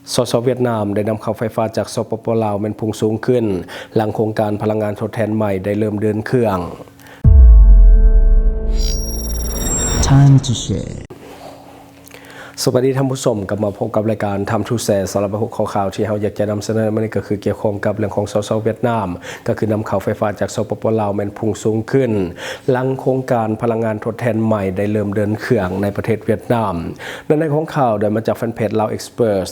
ສສ ຫວຽດນາມໄດ້ນຳເຂົ້າໄຟຟ້າຈາກ ສປປ ລາວ ແມ່ນພຸ່ງສູງຂຶ້ນ ຫຼັງໂຄງການພະລັງງານທົດແທນໃໝ່ໄດ້ເລີ່ມເດີນເຄື່ອງ. Time to share. ສະບາຍດີທ່ານຜູ້ຊົມ, ກັບມາພົບກັບລາຍການ Time to Share. ສຳລັບຫົວຂໍ້ຂ່າວທີ່ເຮົາຢາກຈະນຳສະເໜີໃນມື້ນີ້ ກໍຄືກ່ຽວຂ້ອງກັບເລື່ອງຂອງ ສສ ຫວຽດນາມ ກໍຄືນຳເຂົ້າໄຟຟ້າຈາກ ສປປ ລາວ ແມ່ນພຸ່ງສູງຂຶ້ນ ຫຼັງໂຄງການພະລັງງານທົດແທນໃໝ່ໄດ້ເລີ່ມເດີນເຄື່ອງໃນປະເທດຫວຽດນາມ. ເນື້ອໃນຂອງຂ່າວໄດ້ມາຈາກແຟນເພຈ Lao Express.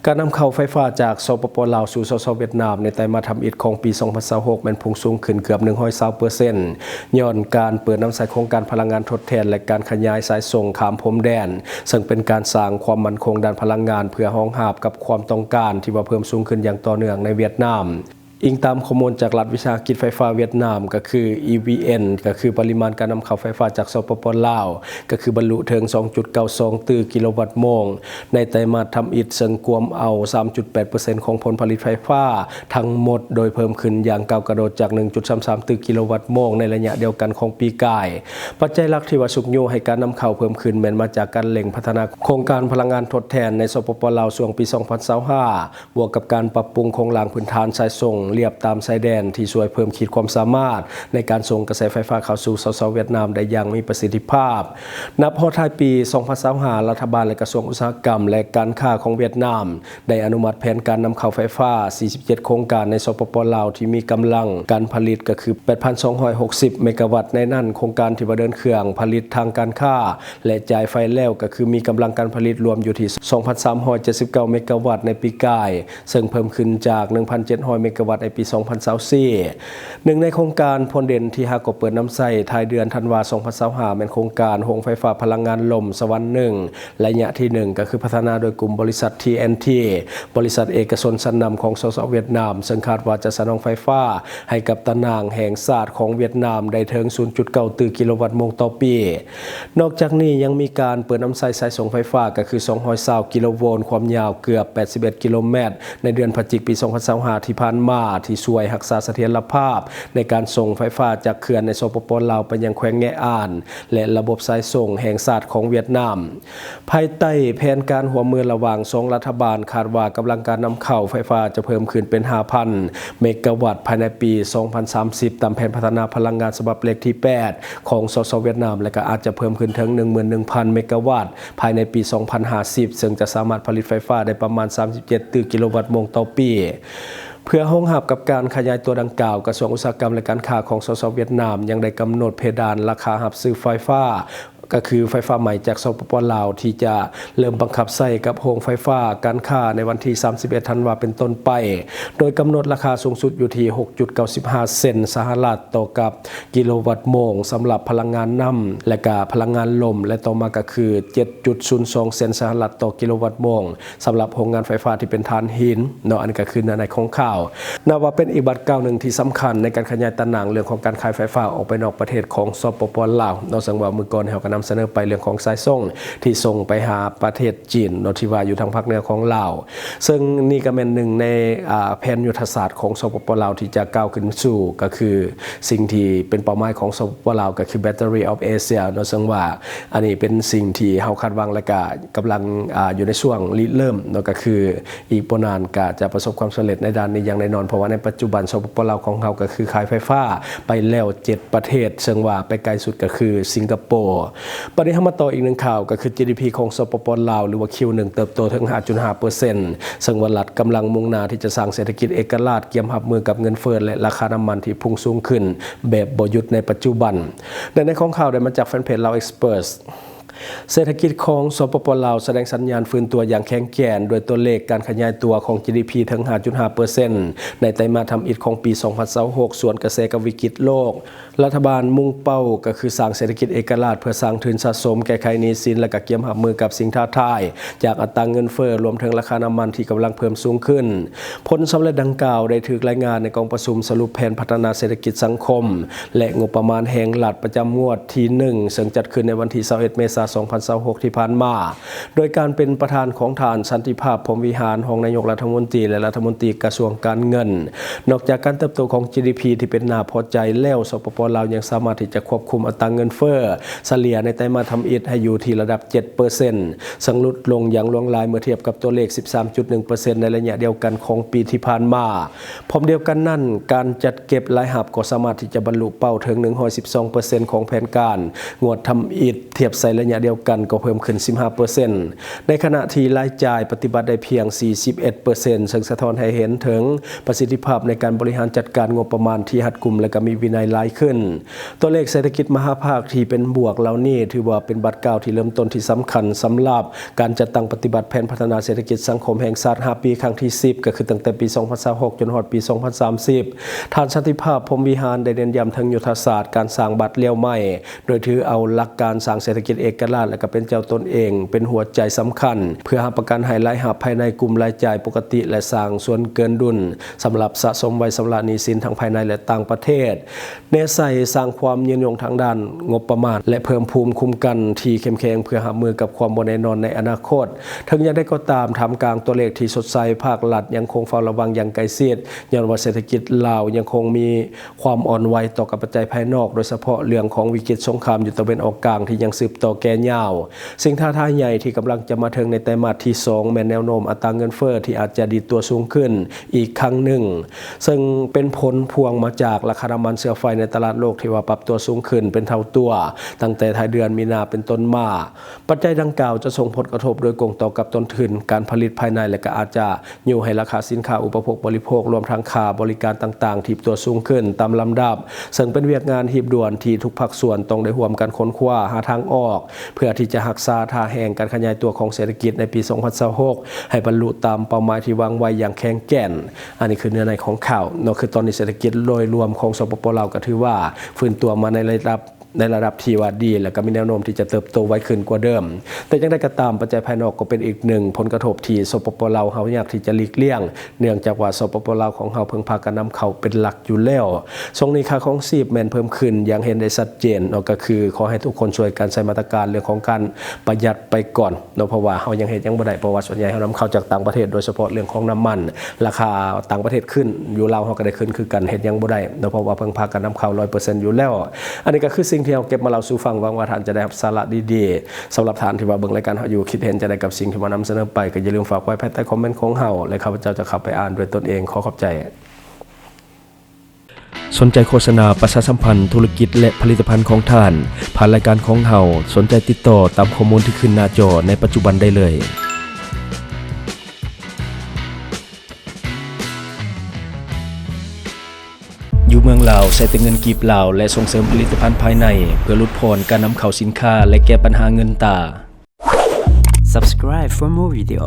ການນຳເຂົ້າໄຟຟ້າຈາກ ສປປ ລາວ ສູ່ ສສ ຫວຽດນາມ ໃນໄຕມາດທຳອິດຂອງປີສອງພັນຊາວຫົກ ແມ່ນພຸ່ງສູງຂຶ້ນເກືອບໜຶ່ງຮ້ອຍຊາວເປີເຊັນ ຍ້ອນການເປີດນຳໃຊ້ໂຄງການພະລັງງານທົດແທນ ແລະ ການຂະຫຍາຍສາຍສົ່ງຂ້າມພົມແດນ, ເຊິ່ງເປັນການສ້າງຄວາມໝັ້ນຄົງດ້ານພະລັງງານ ເພື່ອຮອງຮັບກັບຄວາມຕ້ອງການທີ່ວ່າເພີ່ມສູງຂຶ້ນຢ່າງຕໍ່ເນື່ອງໃນຫວຽດນາມ. ອີງຕາມຂໍ້ມູນຈາກລັດວິສາຫະກິດໄຟຟ້າຫວຽດນາມ ກໍຄື EVN ກໍຄືປະລິມານການນຳເຂົ້າໄຟຟ້າຈາກ ສປປ ລາວ ກໍຄືບັນລຸເຖິງສອງຈຸດເກົ້າສອງຕື້ກິໂລວັດໂມງ ໃນໄຕມາດທຳອິດ, ເຊິ່ງກວມເອົາສາມຈຸດແປດເປີເຊັນຂອງຜົນຜະລິດໄຟຟ້າທັງໝົດ, ໂດຍເພີ່ມຂຶ້ນຢ່າງກ້າວກະໂດດຈາກໜຶ່ງຈຸດສາມສາມຕື້ກິໂລວັດໂມງໃນໄລຍະດຽວກັນຂອງປີກາຍ. ປັດໄຈຫຼັກທີ່ວ່າຊຸກຍູ້ໃຫ້ການນຳເຂົ້າເພີ່ມຂຶ້ນ ແມ່ນມາຈາກການເລັ່ງພັດທະນາໂຄງການພະລັງງານທົດແທນໃນ ສປປ ລາວ ຊ່ວງປີສອງພັນຊາວຫ້າ ບວກກັບການປັບປຸງໂຄງລ່າງພື້ນຖານສາຍສົ່ງລຽບຕາມຊາຍແດນ ທີ່ຊ່ວຍເພີ່ມຂີດຄວາມສາມາດໃນການສົ່ງກະແສໄຟຟ້າເຂົ້າສູ່ ສສ ຫວຽດນາມໄດ້ຢ່າງມີປະສິດທິພາບ. ນັບຮອດທ້າຍປີສອງພັນຊາວຫ້າ ລັດຖະບານ ແລະ ກະຊວງອຸດສາຫະກຳ ແລະ ການຄ້າຂອງຫວຽດນາມ ໄດ້ອະນຸມັດແຜນການນຳເຂົ້າໄຟຟ້າສີ່ສິບເຈັດໂຄງການໃນ ສປປ ລາວ ທີ່ມີກຳລັງການຜະລິດກໍຄືແປດພັນສອງຮ້ອຍຫົກສິບເມກາວັດ. ໃນນັ້ນ, ໂຄງການທີ່ວ່າເດີນເຄື່ອງຜະລິດທາງການຄ້າ ແລະ ຈ່າຍໄຟແລ້ວ ກໍຄືມີກຳລັງການຜະລິດລວມຢູ່ທີ່ສອງພັນສາມຮ້ອຍເຈັດສິບເກົ້າເມກາວັດໃນປີກາຍ, ເຊິ່ງເພີ່ມຂຶ້ນຈາກໜຶ່ງພັນເຈັດຮ້ອຍເມກາວັດໃນປີສອງພັນຊາວສີ່. ໜຶ່ງໃນໂຄງການພົ້ນເດັ່ນທີ່ຫາກໍເປີດນຳໃຊ້ທ້າຍເດືອນທັນວາສອງພັນຊາວຫ້າ ແມ່ນໂຄງການໂຮງໄຟຟ້າພະລັງງານລົມສະຫວັນໜຶ່ງ ໄລຍະທີໜຶ່ງ ກໍຄືພັດທະນາໂດຍກຸ່ມບໍລິສັດ TNT ບໍລິສັດເອກະຊົນຊັ້ນນຳຂອງ ສສ ຫວຽດນາມ, ເຊິ່ງຄາດວ່າຈະສະໜອງໄຟຟ້າໃຫ້ກັບຕາໜ່າງແຫ່ງຊາດຂອງຫວຽດນາມໄດ້ເຖິງສູນຈຸດເກົ້າຕື້ກິໂລວັດໂມງຕໍ່ປີ. ນອກຈາກນີ້ຍັງມີການເປີດນຳໃຊ້ສາຍສົ່ງໄຟຟ້າ ກໍຄືສອງຮ້ອຍຊາວກິໂລໂວນ ຄວາມຍາວເກືອບແປດສິບເອັດກິໂລແມັດ ໃນເດືອນພະຈິກປີສອງພັນຊາວຫ້າທີ່ຜ່ານມາ ທີ່ຊ່ວຍຮັກສາສະຖຽນລະພາບໃນການສົ່ງໄຟຟ້າຈາກເຂື່ອນໃນ ສປປ ລາວ ໄປຍັງແຂວງແງະອານ ແລະ ລະບົບສາຍສົ່ງແຫ່ງຊາດຂອງຫວຽດນາມ. ພາຍໃຕ້ແຜນການຮ່ວມມືລະຫວ່າງສອງລັດຖະບານ, ຄາດວ່າກຳລັງການນຳເຂົ້າໄຟຟ້າຈະເພີ່ມຂຶ້ນເປັນຫ້າພັນເມກາວັດພາຍໃນປີສອງພັນສາມສິບ ຕາມແຜນພັດທະນາພະລັງງານສະບັບເລກທີແປດຂອງ ສສ ຫວຽດນາມ ແລະ ກໍອາດຈະເພີ່ມຂຶ້ນເຖິງໜຶ່ງໝື່ນໜຶ່ງພັນເມກາວັດພາຍໃນປີສອງພັນຫ້າສິບ ເຊິ່ງຈະສາມາດຜະລິດໄຟຟ້າໄດ້ປະມານສາມສິບເຈັດຕື້ກິໂລວັດໂມງຕໍ່ປີ. ເພື່ອຮອງຮັບກັບການຂະຫຍາຍຕົວດັ່ງກ່າວ, ກະຊວງອຸດສາຫະກຳ ແລະ ການຄ້າຂອງ ສສ ຫວຽດນາມ ຍັງໄດ້ກຳນົດເພດານລາຄາຮັບຊື້ໄຟຟ້າ ກໍຄືໄຟຟ້າໃໝ່ຈາກ ສປປ ລາວ ທີ່ຈະເລີ່ມບັງຄັບໃຊ້ກັບໂຮງໄຟຟ້າ, ການຄ້າ ໃນວັນທີສາມສິບເອັດທັນວາເປັນຕົ້ນໄປ, ໂດຍກຳນົດລາຄາສູງສຸດຢູ່ທີ່ຫົກຈຸດເກົ້າສິບຫ້າເຊັນສະຫະລັດຕໍ່ກັບກິໂລວັດໂມງສຳລັບພະລັງງານນ້ຳ ແລະ ກະພະລັງງານລົມ ແລະ ຕໍ່ມາກໍຄືເຈັດຈຸດສູນສອງເຊັນສະຫະລັດຕໍ່ກິໂລວັດໂມງ ສຳລັບໂຮງງານໄຟຟ້າທີ່ເປັນຖ່ານຫີນເນາະ. ອັນນີ້ກໍຄືເນື້ອໃນຂອງຂ່າວ. ນັບວ່າເປັນອີກບາດກ້າວໜຶ່ງທີ່ສຳຄັນໃນການຂະຫຍາຍຕາໜ່າງເລື່ອງຂອງການຂາຍໄຟຟ້າອອກໄປນອກປະເທດຂອງ ສປປ ລາວ ເນາະ, ເຊິ່ງວ່າມື້ກ່ອນເຮົາກໍນຳສະເໜີໄປເລື່ອງຂອງສາຍສົ່ງທີ່ສົ່ງໄປຫາປະເທດຈີນເນາະ ທີ່ວ່າຢູ່ທາງພາກເໜືອຂອງລາວ, ເຊິ່ງນີ້ກໍແມ່ນໜຶ່ງໃນ ອາ ແຜນຍຸດທະສາດຂອງ ສປປ ລາວ ທີ່ຈະກ້າວຂຶ້ນສູ່ ກໍຄືສິ່ງທີ່ເປັນເປົ້າໝາຍຂອງ ສປປ ລາວ ກໍຄື Battery of Asia ເນາະ, ເຊິ່ງວ່າອັນນີ້ເປັນສິ່ງທີ່ເຮົາຄາດຫວັງ ແລະ ກະກຳລັງ ອາ ຢູ່ໃນຊ່ວງລິເລີ່ມເນາະ, ກໍຄື ອີກບໍ່ນານກໍຈະປະສົບຄວາມສຳເລັດໃນດ້ານນີ້ຢ່າງແນ່ນອນ, ເພາະວ່າໃນປັດຈຸບັນ ສປປ ລາວ ຂອງເຮົາກໍຄືຂາຍໄຟຟ້າໄປແລ້ວເຈັດປະເທດ, ເຊິ່ງວ່າໄປໄກສຸດກໍຄືສິງກະໂປ. ບັດນີ້ເຮົາມາຕໍ່ອີກໜຶ່ງຂ່າວ, ກໍຄື ຈີດີພີ ຂອງ ສປປ ລາວ ຫຼືວ່າ ຄິວໜຶ່ງ ເຕີບໂຕເຖິງຫ້າຈຸດຫ້າເປີເຊັນ, ເຊິ່ງວ່າລັດກຳລັງມຸ່ງໜ້າທີ່ຈະສ້າງເສດຖະກິດເອກະລາດ, ກຽມຮັບມືກັບເງິນເຟີ້ ແລະ ລາຄານ້ຳມັນທີ່ພຸ່ງສູງຂຶ້ນແບບບໍ່ຢຸດໃນປັດຈຸບັນ. ເນື້ອໃນຂອງຂ່າວໄດ້ມາຈາກແຟນເພຈ Lao Express. ເສດຖະກິດຂອງ ສປປ ລາວ ສະແດງສັນຍານຟື້ນຕົວຢ່າງແຂງແກ່ນ ດ້ວຍຕົວເລກການຂະຫຍາຍຕົວຂອງ ຈີດີພີ ເຖິງ ຫ້າຈຸດຫ້າເປີເຊັນ ໃນໄຕມາດທຳອິດຂອງປີສອງພັນຊາວຫົກ ສວນກະແສກັບວິກິດໂລກ. ລັດຖະບານມຸ່ງເປົ້າກໍຄືສ້າງເສດຖະກິດເອກະລາດ ເພື່ອສ້າງທຶນສະສົມ, ແກ້ໄຂໜີ້ສິນ ແລະ ກະກຽມຮັບມືກັບສິ່ງທ້າທາຍຈາກອັດຕາເງິນເຟີ້, ລວມເຖິງລາຄານ້ຳມັນທີ່ກຳລັງເພີ່ມສູງຂຶ້ນ. ຜົນສຳເລັດດັ່ງກ່າວໄດ້ຖືກລາຍງານໃນກອງປະຊຸມສະຫຼຸບແຜນພັດທະນາເສດຖະກິດສັງຄົມ ແລະ ງົບປະມານແຫ່ງລັດປະຈຳງວດທີໜຶ່ງ ເຊິ່ງຈັດຂຶ້ນໃນວັນທີຊາວເອັດ ເມສາ ສອງພັນຊາວຫົກທີ່ຜ່ານມາ ໂດຍການເປັນປະທານຂອງທ່ານ ສັນຕິພາບ ພົມວິຫານ ຮອງນາຍົກລັດຖະມົນຕີ ແລະ ລັດຖະມົນຕີກະຊວງການເງິນ. ນອກຈາກການເຕີບໂຕຂອງ ຈີ ດີ ພີ ທີ່ເປັນໜ້າພໍໃຈແລ້ວ, ສປປ ລາວ ຍັງສາມາດທີ່ຈະຄວບຄຸມອັດຕາເງິນເຟີ້ສະເລ່ຍໃນໄຕມາດທຳອິດໃຫ້ຢູ່ທີ່ລະດັບ ເຈັດເປີເຊັນ ເຊິ່ງຫຼຸດລົງຢ່າງຫຼວງຫຼາຍເມື່ອທຽບກັບຕົວເລກ ສິບສາມຈຸດໜຶ່ງເປີເຊັນ ໃນໄລຍະດຽວກັນຂອງປີທີ່ຜ່ານມາ. ພ້ອມດຽວກັນນັ້ນ, ການຈັດເກັບລາຍຮັບກໍສາມາດທີ່ຈະບັນລຸເປົ້າເຖິງ ໜຶ່ງຮ້ອຍສິບສອງເປີເຊັນ ຂອງແຜນການງວດທຳອິດ ທຽບໃສ່ໄລຍະດຽວກັນກໍເພີ່ມຂຶ້ນ ສິບຫ້າເປີເຊັນ ໃນຂະນະທີ່ລາຍຈ່າຍປະຕິບັດໄດ້ພຽງ ສີ່ສິບເອັດເປີເຊັນ ເຊິ່ງສະທ້ອນໃຫ້ເຫັນເຖິງປະສິດທິພາບໃນການບໍລິຫານຈັດການງົບປະມານທີ່ຮັດກຸມ ແລະ ກໍມີວິໄນຫຼາຍຂຶ້ນ. ຕົວເລກເສດຖະກິດມະຫາພາກທີ່ເປັນບວກເຫຼົ່ານີ້ ຖືວ່າເປັນບາດກ້າວທີ່ເລີ່ມຕົ້ນທີ່ສຳຄັນ ສຳລັບການຈັດຕັ້ງປະຕິບັດແຜນພັດທະນາເສດຖະກິດສັງຄົມແຫ່ງຊາດ ຫ້າ ປີ ຄັ້ງທີ ສິບ ກໍຄືຕັ້ງແຕ່ປີ ສອງພັນຊາວຫົກ ຈົນຮອດປີ ສອງພັນສາມສິບ. ທ່ານ ສັນຕິພາບ ພົມວິຫານ ໄດ້ເນັ້ນຢ້ຳເຖິງຍຸດທະສາດການສ້າງບາດລ້ຽວໃໝ່ ໂດຍຖືເອົາຫຼັກການສ້າງເສດຖະກິດເອກະລາດ ແລະ ກໍເປັນເຈົ້າຕົນເອງເປັນຫົວໃຈສຳຄັນ ເພື່ອຮັບປະກັນໃຫ້ລາຍຮັບພາຍໃນກຸ່ມລາຍຈ່າຍປົກກະຕິ ແລະ ສ້າງສ່ວນເກີນດຸນ ສຳລັບສະສົມໄວ້ຊຳລະໜີ້ສິນທັງພາຍໃນ ແລະ ຕ່າງປະເທດ, ແນໃສ່ສ້າງຄວາມຍືນຍົງທາງດ້ານງົບປະມານ ແລະ ເພີ່ມພູມຄຸ້ມກັນທີ່ເຂັ້ມແຂງເພື່ອຮັບມືກັບຄວາມບໍ່ແນ່ນອນໃນອະນາຄົດ. ເຖິງຢ່າງໃດກໍຕາມ, ທ່າມກາງຕົວເລກທີ່ສົດໃສ, ພາກລັດຍັງຄົງເຝົ້າລະວັງຢ່າງໃກ້ຊິດ ຍ້ອນວ່າເສດຖະກິດລາວຍັງຄົງມີຄວາມອ່ອນໄຫວຕໍ່ກັບປັດໄຈພາຍນອກ, ໂດຍສະເພາະເລື່ອງຂອງວິກິດສົງຄາມຢູ່ຕາເວັນອອກກາງທີ່ຍັງສືບຕໍ່ແກ່ຍາວ. ສິ່ງທ້າທາຍໃຫຍ່ທີ່ກຳລັງຈະມາເຖິງໃນໄຕມາດທີສອງ ແມ່ນແນວໂນ້ມອັດຕາເງິນເຟີ້ທີ່ອາດຈະດີດຕົວສູງຂຶ້ນອີກຄັ້ງໜຶ່ງ, ເຊິ່ງເປັນຜົນພວງມາຈາກລາຄານ້ຳມັນເຊື້ອໄຟໃນຕະຫຼາດໂລກທີ່ວ່າປັບຕົວສູງຂຶ້ນເປັນເທົ່າຕົວ ຕັ້ງແຕ່ທ້າຍເດືອນມີນາເປັນຕົ້ນມາ. ປັດໄຈດັ່ງກ່າວຈະສົ່ງຜົນກະທົບໂດຍກົງຕໍ່ກັບຕົ້ນທຶນການຜະລິດພາຍໃນ ແລະ ກໍອາດຈະ ຍູ້ໃຫ້ລາຄາສິນຄ້າອຸປະໂພກບໍລິໂພກ, ລວມທັງຄ່າບໍລິການຕ່າງໆ ຖີບຕົວສູງຂຶ້ນຕາມລຳດັບ, ເຊິ່ງເປັນວຽກງານຮີບດ່ວນທີ່ທຸກພາກສ່ວນຕ້ອງໄດ້ຮ່ວມກັນຄົ້ນຄວ້າຫາທາງອອກ ເພື່ອທີ່ຈະຮັກສາທ່າແຮງການຂະຫຍາຍຕົວຂອງເສດຖະກິດໃນປີສອງພັນຊາວຫົກ ໃຫ້ບັນລຸຕາມເປົ້າໝາຍທີ່ວາງໄວ້ຢ່າງແຂງແກ່ນ. ອັນນີ້ຄືເນື້ອໃນຂອງຂ່າວເນາະ, ຄືຕອນນີ້ເສດຖະກິດໂດຍລວມຂອງ ສປປ ລາວ ກໍຖືວ່າຟື້ນຕົວມາໃນລະດັບ ໃນລະດັບທີ່ວ່າດີ ແລະ ກໍມີແນວໂນ້ມທີ່ຈະເຕີບໂຕໄວຂຶ້ນກວ່າເດີມ. ແຕ່ຢ່າງໃດກໍຕາມ, ປັດໄຈພາຍນອກກໍເປັນອີກໜຶ່ງຜົນກະທົບທີ່ ສປປ ລາວ ເຮົາຍາກທີ່ຈະຫຼີກລ່ຽງ, ເນື່ອງຈາກວ່າ ສປປ ລາວ ຂອງເຮົາເພິ່ງພາການນຳເຂົ້າເປັນຫຼັກຢູ່ແລ້ວ. ຊ່ວງນີ້ຄ່າຄອງຊີບແມ່ນເພີ່ມຂຶ້ນຢ່າງເຫັນໄດ້ຊັດເຈນເນາະ, ກໍຄືຂໍໃຫ້ທຸກຄົນຊ່ວຍກັນໃສ່ມາດຕະການເລື່ອງຂອງການປະຢັດໄປກ່ອນເນາະ, ເພາະວ່າເຮົາຍັງເຮັດຫຍັງບໍ່ໄດ້, ເພາະວ່າສ່ວນໃຫຍ່ເຮົານຳເຂົ້າຈາກຕ່າງປະເທດ, ໂດຍສະເພາະເລື່ອງຂອງນ້ຳມັນ, ລາຄາຕ່າງປະເທດຂຶ້ນ, ຢູ່ລາວເຮົາກໍໄດ້ຂຶ້ນຄືກັນ, ເຮັດຫຍັງບໍ່ໄດ້ເນາະ, ເພາະວ່າເພິ່ງພາການນຳເຂົ້າຮ້ອຍເປີເຊັນຢູ່ແລ້ວ. ອັນນີ້ກໍຄືສິ່ງທີ່ເຮົາເກັບມາເລົ່າສູ່ຟັງ, ຫວັງວ່າທ່ານຈະໄດ້ຮັບສາລະດີໆ. ສຳລັບທ່ານທີ່ວ່າເບິ່ງລາຍການເຮົາຢູ່, ຄິດເຫັນຈັ່ງໃດກັບສິ່ງທີ່ວ່ານຳສະເໜີໄປ, ກໍຢ່າລືມຝາກໄວ້ພາຍໃຕ້ຄອມເມັນຂອງເຮົາ ແລະ ຂ້າພະເຈົ້າຈະເຂົ້າໄປອ່ານດ້ວຍຕົນເອງ. ຂໍຂອບໃຈ. ສົນໃຈໂຄສະນາປະຊາສຳພັນທຸລະກິດ ແລະ ຜະລິດຕະພັນຂອງທ່ານ ຜ່ານລາຍການຂອງເຮົາ, ສົນໃຈຕິດຕໍ່ຕາມຂໍ້ມູນທີ່ຂຶ້ນໜ້າຈໍໃນປັດຈຸບັນໄດ້ເລີຍ. ຢູ່ເມືອງລາວໃຊ້ແຕ່ເງິນກີບລາວ ແລະ ສົ່ງເສີມຜະລິດຕະພັນພາຍໃນ ເພື່ອຫຼຸດຜ່ອນການນຳເຂົ້າສິນຄ້າ ແລະ ແກ້ບັນຫາເງິນຕາ. Subscribe for more video.